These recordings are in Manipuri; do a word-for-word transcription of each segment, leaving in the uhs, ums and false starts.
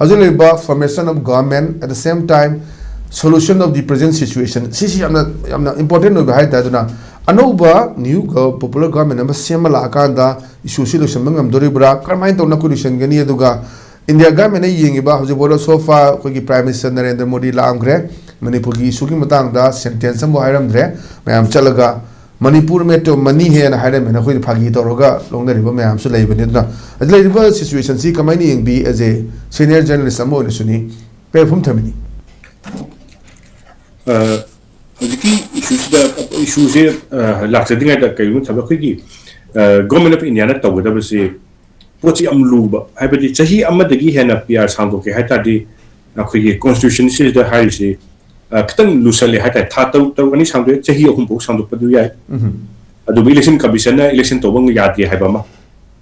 ꯍꯧꯖꯤꯛ ꯂꯩꯔꯤꯕ formation of government, at the same time solution of the present situation, ꯁꯤꯁꯤ ꯌꯥꯝꯅ ꯌꯥꯝꯅ important ꯑꯣꯏꯕ ꯍꯥꯏꯇꯥꯔꯦ꯫ ꯑꯗꯨꯅ ꯑꯅꯧꯕ new gov- popular government ꯑꯃ ꯁꯦꯝꯃ ꯂꯥꯛꯑꯀꯥꯟꯗ issue ꯁꯤ ꯂꯣꯏꯁꯤꯟꯕ ꯉꯝꯗꯣꯔꯤꯕ꯭ꯔꯥ, ꯀꯔꯝꯍꯥꯏꯅ ꯇꯧꯅ ꯑꯩꯈꯣꯏ ꯂꯣꯏꯁꯤꯟꯒꯅꯤ? ꯑꯗꯨꯒ India government ꯅ ꯌꯦꯡꯉꯤꯕ ꯍꯧꯖꯤꯛ ꯐꯥꯎꯗ so far ꯑꯩꯈꯣꯏꯒꯤ Prime Minister ꯅꯔꯦꯟꯗ꯭ꯔ ꯃꯣꯗꯤ ꯂꯥꯛꯑꯝꯈ꯭ꯔꯦ, ꯃꯅꯤꯄꯨꯔꯒꯤ issue ꯒꯤ ꯃꯇꯥꯡꯗ sentence ꯑꯃꯐꯥꯎ ꯍꯥꯏꯔꯝꯗ꯭ꯔꯦ꯫ ꯃꯌꯥꯝ ꯆꯠꯂꯒ ꯃꯅꯤꯄꯨꯔ ꯃꯦꯇꯣ ꯃꯅꯤ ꯍꯦꯟꯅ ꯍꯥꯏꯔꯝꯃꯦꯅ ꯑꯩꯈꯣꯏꯅ ꯐꯥꯒꯤ ꯇꯧꯔꯒ ꯂꯧꯅꯔꯤꯕ ꯃꯌꯥꯝꯁꯨ ꯂꯩꯕꯅꯤ꯫ ꯑꯗꯨꯅ ꯍꯧꯖꯤꯛ ꯂꯩꯔꯤꯕ situation ꯁꯤ ꯀꯃꯥꯏꯅ ꯌꯦꯡꯕꯤ as a senior journalist ꯑꯃ ꯑꯣꯏꯅꯁꯨꯅꯤ, ꯀꯔꯤ ꯋꯥꯐꯝ ꯊꯝꯕꯤꯅꯤ? ꯑ, ꯍꯧꯖꯤꯛꯀꯤ issue ꯁꯤꯗ, issue ꯁꯦ, ꯑ, ꯂꯥꯛꯆꯗ꯭ꯔꯤꯉꯩꯗ ꯀꯩꯒꯨꯝꯕ ꯃꯇꯝꯗ ꯑꯩꯈꯣꯏꯒꯤ, ꯑ, Government of India ꯅ ꯇꯧꯒꯗꯕꯁꯤ ꯄꯣꯠꯁꯤ ꯌꯥꯝ ꯂꯨꯕ, ꯍꯥꯏꯕꯗꯤ ꯆꯍꯤ ꯑꯃꯗꯒꯤ ꯍꯦꯟꯅ P R ꯁꯥꯡꯗꯣꯛꯀꯦ ꯍꯥꯏ ꯇꯥꯔꯗꯤ ꯑꯩꯈꯣꯏꯒꯤ constitution ꯁꯤꯗ ꯍꯥꯏꯔꯤꯁꯤ, ꯑ, ꯈꯤꯇꯪ ꯂꯨꯁꯜꯂꯦ ꯍꯥꯏ ꯇꯥꯔꯦ꯫ ꯊꯥ ꯇꯔꯨꯛ, ꯇꯔꯨꯛ ꯑꯅꯤ ꯁꯥꯡꯗꯣꯛꯑꯦ, ꯆꯍꯤ ꯑꯍꯨꯝ ꯐꯥꯎ ꯁꯥꯡꯗꯣꯛꯄꯗꯨ ꯌꯥꯏ꯫ ꯑꯗꯨꯕꯨ election commission ꯅ election ꯇꯧꯕ ꯌꯥꯗꯦ ꯍꯥꯏꯕ ꯑꯃ,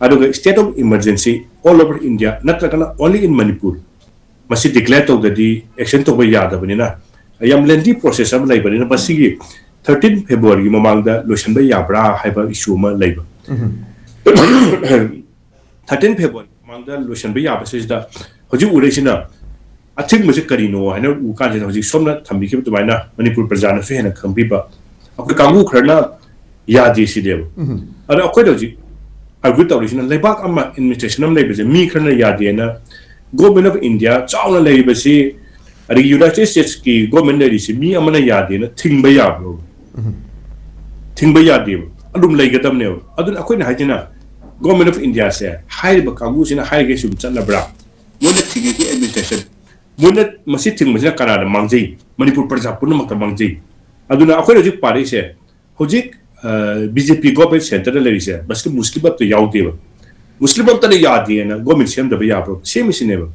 ꯑꯗꯨꯒ state of emergency all over India ꯅꯠꯇ꯭ꯔꯒꯅ only in Manipur ꯃꯁꯤ declare ꯇꯧꯗ꯭ꯔꯗꯤ action ꯇꯧꯕ ꯌꯥꯗꯕꯅꯤꯅ, ꯌꯥꯝ lengthy process ꯑꯃ ꯂꯩꯕꯅꯤꯅ, ꯃꯁꯤꯒꯤ thirteen February ꯒꯤ ꯃꯃꯥꯡꯗ ꯂꯣꯏꯁꯤꯟꯕ ꯌꯥꯕ꯭ꯔꯥ ꯍꯥꯏꯕ issue ꯑꯃ ꯂꯩꯕ꯫ Thirteen February ꯃꯃꯥꯡꯗ ꯂꯣꯏꯁꯤꯟꯕ ꯌꯥꯕꯁꯤꯗ ꯍꯧꯖꯤꯛ ꯎꯔꯛꯏꯁꯤꯅ ꯑꯊꯤꯡꯕꯁꯤ ꯀꯔꯤꯅꯣ ꯍꯥꯏꯅ ꯎ ꯀꯥꯟꯁꯤꯗ, ꯍꯧꯖꯤꯛ ꯁꯣꯝꯅ ꯊꯝꯕꯤꯈꯤꯕ ꯑꯗꯨꯃꯥꯏꯅ ꯃꯅꯤꯄꯨꯔ ꯄ꯭ꯔꯖꯥꯅꯁꯨ ꯍꯦꯟꯅ ꯈꯪꯕꯤꯕ, ꯑꯩꯈꯣꯏ ꯀꯥꯡꯕꯨ ꯈꯔꯅ ꯌꯥꯗꯦ ꯁꯤꯅꯦꯕ꯫ ꯑꯗꯣ ꯑꯩꯈꯣꯏꯗ ꯍꯧꯖꯤꯛ argue ꯇꯧꯔꯤꯁꯤꯅ, ꯂꯩꯕꯥꯛ ꯑꯃ, administration ꯑꯃ ꯂꯩꯕꯁꯦ ꯃꯤ ꯈꯔꯅ ꯌꯥꯗꯦꯅ, Government of India ꯆꯥꯎꯅ ꯂꯩꯔꯤꯕꯁꯤ, ꯑꯗꯒꯤ United States ꯀꯤ government ꯂꯩꯔꯤꯁꯤ ꯃꯤ ꯑꯃꯅ ꯌꯥꯗꯦꯅ ꯊꯤꯡꯕ ꯌꯥꯕ꯭ꯔꯣ? ꯊꯤꯡꯕ ꯌꯥꯗꯦꯕ, ꯑꯗꯨꯝ ꯂꯩꯒꯗꯕꯅꯦꯕ꯫ ꯑꯗꯨꯅ ꯑꯩꯈꯣꯏꯅ ꯍꯥꯏꯁꯤꯅ, Government of India ꯁꯦ ꯍꯥꯏꯔꯤꯕ ꯀꯥꯡꯕꯨꯁꯤꯅ ꯍꯥꯏꯔꯤꯈꯩ ꯁꯨꯝ ꯆꯠꯅꯕ꯭ꯔꯥ? ꯃꯣꯏꯅ ꯊꯤꯡꯉꯤꯒꯤ administration, ꯃꯣꯏꯅ ꯃꯁꯤ ꯊꯤꯡꯕꯁꯤꯅ ꯀꯅꯥꯗ ꯃꯥꯡꯖꯩ? ꯃꯅꯤꯄꯨꯔ ꯄ꯭ꯔꯖꯥ ꯄꯨꯝꯅꯃꯛꯇ ꯃꯥꯡꯖꯩ꯫ ꯑꯗꯨꯅ ꯑꯩꯈꯣꯏꯅ ꯍꯧꯖꯤꯛ ꯄꯥꯔꯛꯏꯁꯦ, ꯍꯧꯖꯤꯛ, ꯑ, B J P government centre ꯗ ꯂꯩꯔꯤꯁꯦ, ꯃꯁꯤꯗ ꯃꯨꯁꯂꯤꯝ ꯑꯝꯇ ꯌꯥꯎꯗꯦꯕ꯫ ꯃꯨꯁꯂꯤꯝ ꯑꯝꯇꯅ ꯌꯥꯗꯦꯅ government ꯁꯦꯝꯗꯕ ꯌꯥꯕ꯭ꯔꯣ? ꯁꯦꯝꯃꯤꯁꯤꯅꯦꯕ꯫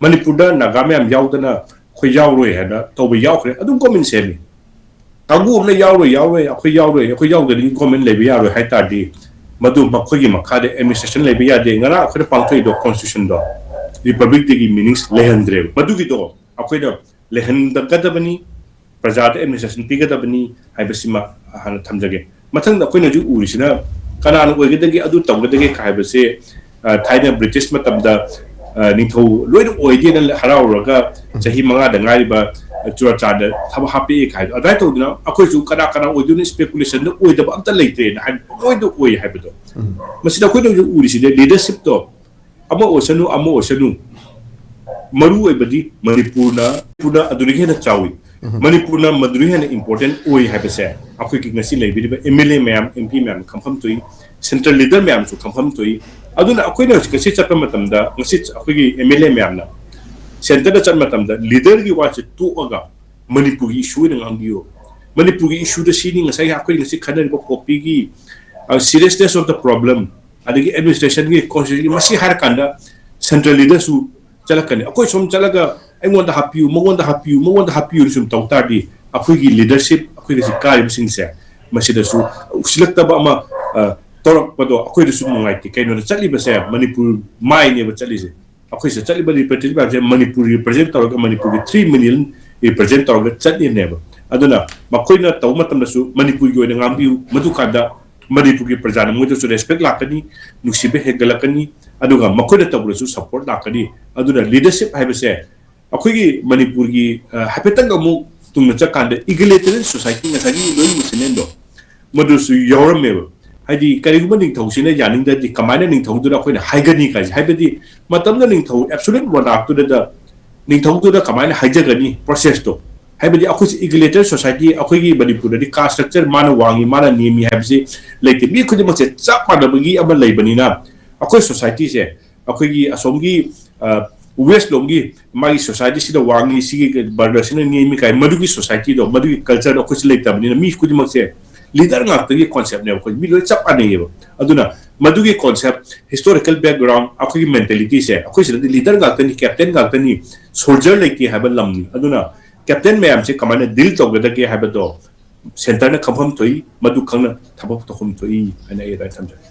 ꯃꯅꯤꯄꯨꯔꯗ ꯅꯥꯒꯥ ꯃꯌꯥꯝ ꯌꯥꯎꯗꯅ ꯑꯩꯈꯣꯏ ꯌꯥꯎꯔꯣꯏ ꯍꯥꯏꯅ ꯇꯧꯕ ꯌꯥꯎꯈ꯭ꯔꯦ, ꯑꯗꯨꯝ government ꯁꯦꯝꯃꯤ꯫ ꯀꯥꯡꯕꯨ ꯑꯃꯅ ꯌꯥꯎꯔꯣꯏ, ꯌꯥꯎꯔꯣꯏ, ꯑꯩꯈꯣꯏ ꯌꯥꯎꯔꯣꯏ, ꯑꯩꯈꯣꯏ ꯌꯥꯎꯗ꯭ꯔꯗꯤ government ꯂꯩꯕ ꯌꯥꯔꯣꯏ ꯍꯥꯏ ꯇꯥꯔꯗꯤ, ꯃꯗꯨ ꯃꯈꯣꯏꯒꯤ ꯃꯈꯥꯗ administration ꯂꯩꯕ ꯌꯥꯗꯦ꯫ ꯉꯔꯥꯡ ꯑꯩꯈꯣꯏꯅ ꯄꯥꯡꯊꯣꯛꯏꯗꯣ constitution ꯗꯣ, Republic Day ꯒꯤ meanings ꯂꯩꯍꯟꯗ꯭ꯔꯦꯕ꯫ ꯃꯗꯨꯒꯤꯗꯣ ꯑꯩꯈꯣꯏꯅ ꯂꯩꯍꯟꯒꯗꯕꯅꯤ, ꯄ꯭ꯔꯖꯥꯗ administration ꯄꯤꯒꯗꯕꯅꯤ ꯍꯥꯏꯕꯁꯤꯃ ꯍꯥꯟꯅ ꯊꯝꯖꯒꯦ꯫ ꯃꯊꯪꯗ ꯑꯩꯈꯣꯏꯅ ꯍꯧꯖꯤꯛ ꯎꯔꯤꯁꯤꯅ ꯀꯅꯥꯅ ꯑꯣꯏꯒꯗꯒꯦ, ꯑꯗꯨ ꯇꯧꯒꯗꯒꯦ ꯍꯥꯏꯕꯁꯦ, ꯑ, ꯊꯥꯏꯅ British ꯃꯇꯝꯗ ꯑ, ꯅꯤꯡꯊꯧ ꯂꯣꯏꯅ ꯑꯣꯏꯗꯦꯅ ꯍꯔꯥꯎꯔꯒ ꯆꯍꯤ ꯃꯉꯥꯗ ꯉꯥꯏꯔꯤꯕ ꯆꯨꯔꯆꯥꯟꯗ ꯊꯕꯛ ꯍꯥꯞꯄꯛꯑꯦ ꯀꯥꯏꯗꯣ꯫ ꯑꯗꯨꯃꯥꯏꯅ ꯇꯧꯗꯅ ꯑꯩꯈꯣꯏꯁꯨ ꯀꯅꯥ ꯀꯅꯥ ꯑꯣꯏꯗꯣꯏꯅꯣ speculation ꯗ ꯑꯣꯏꯗꯕ ꯑꯝꯇ ꯂꯩꯇ꯭ꯔꯦꯅ ꯍꯥꯏ, ꯄꯪꯑꯣꯏꯗ ꯑꯣꯏ ꯍꯥꯏꯕꯗꯣ꯫ ꯃꯁꯤꯗ ꯑꯩꯈꯣꯏꯅ ꯍꯧꯖꯤꯛ ꯎꯔꯤꯁꯤꯗꯤ leadership ꯇꯣ ꯑꯃ ꯑꯣꯏꯁꯅꯨ, ꯑꯃ ꯑꯣꯏꯁꯅꯨ, ꯃꯔꯨ ꯑꯣꯏꯕꯗꯤ ꯃꯅꯤꯄꯨꯔꯅ, ꯃꯅꯤꯄꯨꯔꯅ ꯑꯗꯨꯗꯒꯤ ꯍꯦꯟꯅ ꯆꯥꯎꯏ꯫ ꯃꯅꯤꯄꯨꯔꯅ ꯃꯗꯨꯗꯒꯤ ꯍꯦꯟꯅ important ꯑꯣꯏ ꯍꯥꯏꯕꯁꯦ ꯑꯩꯈꯣꯏꯒꯤ ꯉꯁꯤ ꯂꯩꯕꯤꯔꯤꯕ M L A ꯃꯌꯥꯝ, M P ꯃꯌꯥꯝꯅ ꯈꯪꯐꯝ ꯊꯣꯛꯏ, central leader ꯃꯌꯥꯝꯁꯨ ꯈꯪꯐꯝ ꯊꯣꯛꯏ꯫ ꯑꯗꯨꯅ ꯑꯩꯈꯣꯏꯅ ꯍꯧꯖꯤꯛ ꯉꯁꯤ ꯆꯠꯄ ꯃꯇꯝꯗ, ꯉꯁꯤ ꯑꯩꯈꯣꯏꯒꯤ M L A ꯃꯌꯥꯝꯅ centre ꯗ ꯆꯠꯄ ꯃꯇꯝꯗ leader ꯒꯤ ꯋꯥꯁꯦ ꯇꯣꯛꯑꯒ ꯃꯅꯤꯄꯨꯔꯒꯤ issue ꯑꯣꯏꯅ ꯉꯥꯡꯕꯤꯌꯨ꯫ ꯃꯅꯤꯄꯨꯔꯒꯤ issue ꯗ ꯁꯤꯅꯤ ꯉꯁꯥꯏ ꯑꯩꯈꯣꯏ ꯉꯁꯤ ꯈꯟꯅꯔꯤꯕ ꯄꯣꯄꯤꯒꯤ, ꯑ, seriousness of the problem, ꯑꯗꯒꯤ administration ꯒꯤ, constitution ꯒꯤ, ꯃꯁꯤ ꯍꯥꯏꯔꯀꯥꯟꯗ central leader ꯁꯨ ꯆꯠꯂꯛꯀꯅꯤ꯫ ꯑꯩꯈꯣꯏ ꯁꯨꯝ ꯆꯠꯂꯒ ꯑꯩꯉꯣꯟꯗ ꯍꯥꯞꯄꯤꯌꯨ, ꯃꯉꯣꯟꯗ ꯍꯥꯞꯄꯤꯌꯨ, ꯃꯉꯣꯟꯗ ꯍꯥꯞꯄꯤꯌꯨꯅ ꯁꯨꯝ ꯇꯧ ꯇꯥꯔꯗꯤ ꯑꯩꯈꯣꯏꯒꯤ leadership, ꯑꯩꯈꯣꯏꯒꯤ ꯍꯧꯖꯤꯛ ꯀꯥꯔꯤꯕꯁꯤꯡꯁꯦ ꯃꯁꯤꯗꯁꯨ ꯎꯁꯤꯜꯂꯛꯇꯕ ꯑꯃ, ꯑ, ꯇꯧꯔꯛꯄꯗꯣ ꯑꯩꯈꯣꯏꯗꯁꯨ ꯅꯨꯡꯉꯥꯏꯇꯦ꯫ ꯀꯩꯅꯣꯗ ꯆꯠꯂꯤꯕꯁꯦ ꯃꯅꯤꯄꯨꯔ ꯃꯥꯏꯅꯦꯕ ꯆꯠꯂꯤꯁꯦ꯫ ꯑꯩꯈꯣꯏ ꯁꯤꯗ ꯆꯠꯂꯤꯕ representative ꯃꯌꯥꯝꯁꯦ ꯃꯅꯤꯄꯨꯔ represent ꯇꯧꯔꯒ, ꯃꯅꯤꯄꯨꯔꯒꯤ three million represent ꯇꯧꯔꯒ ꯆꯠꯂꯤꯅꯦꯕ꯫ ꯑꯗꯨꯅ ꯃꯈꯣꯏꯅ ꯇꯧꯕ ꯃꯇꯝꯗꯁꯨ ꯃꯅꯤꯄꯨꯔꯒꯤ ꯑꯣꯏꯅ ꯉꯥꯡꯕꯤꯌꯨ, ꯃꯗꯨꯀꯥꯟꯗ ꯃꯅꯤꯄꯨꯔꯒꯤ ꯄ꯭ꯔꯖꯥꯅ ꯃꯣꯏꯗꯁꯨ respect ꯂꯥꯛꯀꯅꯤ, ꯅꯨꯡꯁꯤꯕ ꯍꯦꯟꯒꯠꯂꯛꯀꯅꯤ, ꯑꯗꯨꯒ ꯃꯈꯣꯏꯅ ꯇꯧꯕꯗꯁꯨ support ꯂꯥꯛꯀꯅꯤ꯫ ꯑꯗꯨꯅ leadership ꯍꯥꯏꯕꯁꯦ ꯑꯩꯈꯣꯏꯒꯤ ꯃꯅꯤꯄꯨꯔꯒꯤ, ꯑ, ꯍꯥꯏꯐꯦꯠꯇꯪ ꯑꯃꯨꯛ ꯇꯨꯡꯗ ꯆꯠꯀꯥꯟꯗ egalitarian society, ꯉꯁꯥꯏꯒꯤ ꯂꯣꯏꯅ ꯃꯨꯁꯂꯤꯝꯗꯣ, ꯃꯗꯨꯁꯨ ꯌꯥꯎꯔꯝꯃꯦꯕ꯫ ꯍꯥꯏꯗꯤ ꯀꯔꯤꯒꯨꯝꯕ ꯅꯤꯡꯊꯧꯁꯤꯅ ꯌꯥꯅꯤꯡꯗ꯭ꯔꯗꯤ ꯀꯃꯥꯏꯅ ꯅꯤꯡꯊꯧꯗꯨꯅ ꯑꯩꯈꯣꯏꯅ ꯍꯥꯏꯒꯅꯤ ꯀꯥꯏꯁꯦ? ꯍꯥꯏꯕꯗꯤ ꯃꯇꯝꯗ ꯅꯤꯡꯊꯧ absolute monarch ꯇꯨꯗ, ꯅꯤꯡꯊꯧꯗꯨꯗ ꯀꯃꯥꯏꯅ ꯍꯥꯏꯖꯒꯅꯤ process ꯇꯣ? ꯍꯥꯏꯕꯗꯤ ꯑꯩꯈꯣꯏꯁꯦ egalitarian society, ꯑꯩꯈꯣꯏꯒꯤ ꯃꯅꯤꯄꯨꯔꯗꯗꯤ caste structure ꯃꯥꯅ ꯋꯥꯡꯉꯤ, ꯃꯥꯅ ꯅꯦꯝꯃꯤ ꯍꯥꯏꯕꯁꯤ ꯂꯩꯇꯦ꯫ ꯃꯤ ꯈꯨꯗꯤꯡꯃꯛꯁꯦ ꯆꯞ ꯃꯥꯟꯅꯕꯒꯤ ꯑꯃ ꯂꯩꯕꯅꯤꯅ ꯑꯩꯈꯣꯏ society ꯁꯦ, ꯑꯩꯈꯣꯏꯒꯤ ꯑꯁꯣꯝꯒꯤ, ꯑ, west ꯂꯣꯝꯒꯤ ꯃꯥꯒꯤ society ꯁꯤꯅ ꯋꯥꯡꯉꯤ, ꯁꯤꯒꯤ ꯕꯔꯅꯁꯤꯅ ꯅꯦꯝꯃꯤ ꯀꯥꯏ, ꯃꯗꯨꯒꯤ society ꯗꯣ, ꯃꯗꯨꯒꯤ culture ꯗꯣ ꯑꯩꯈꯣꯏꯁꯨ ꯂꯩꯇꯕꯅꯤꯅ ꯃꯤ ꯈꯨꯗꯤꯡꯃꯛꯁꯦ leader ꯉꯥꯛꯇꯒꯤ concept ꯅꯦꯕ꯫ ꯑꯩꯈꯣꯏ ꯃꯤ ꯂꯣꯏ ꯆꯞ ꯃꯥꯟꯅꯩꯌꯦꯕ꯫ ꯑꯗꯨꯅ ꯃꯗꯨꯒꯤ concept, historical background, ꯑꯩꯈꯣꯏꯒꯤ mentality ꯁꯦ, ꯑꯩꯈꯣꯏ ꯁꯤꯗꯗꯤ leader ꯉꯥꯛꯇꯅꯤ, captain ꯉꯥꯛꯇꯅꯤ, soldier ꯂꯩꯇꯦ ꯍꯥꯏꯕ ꯂꯝꯅꯤ꯫ ꯑꯗꯨꯅ captain ꯃꯌꯥꯝꯁꯦ ꯀꯃꯥꯏꯅ deal ꯇꯧꯒꯗꯒꯦ ꯍꯥꯏꯕꯗꯣ centre ꯅ ꯈꯪꯐꯝ ꯊꯣꯛꯏ, ꯃꯗꯨ ꯈꯪꯅ ꯊꯕꯛ ꯇꯧꯐꯝ ꯊꯣꯛꯏ ꯍꯥꯏꯅ ꯑꯩ ꯑꯗꯨꯃꯥꯏꯅ ꯊꯝꯖꯒꯦ꯫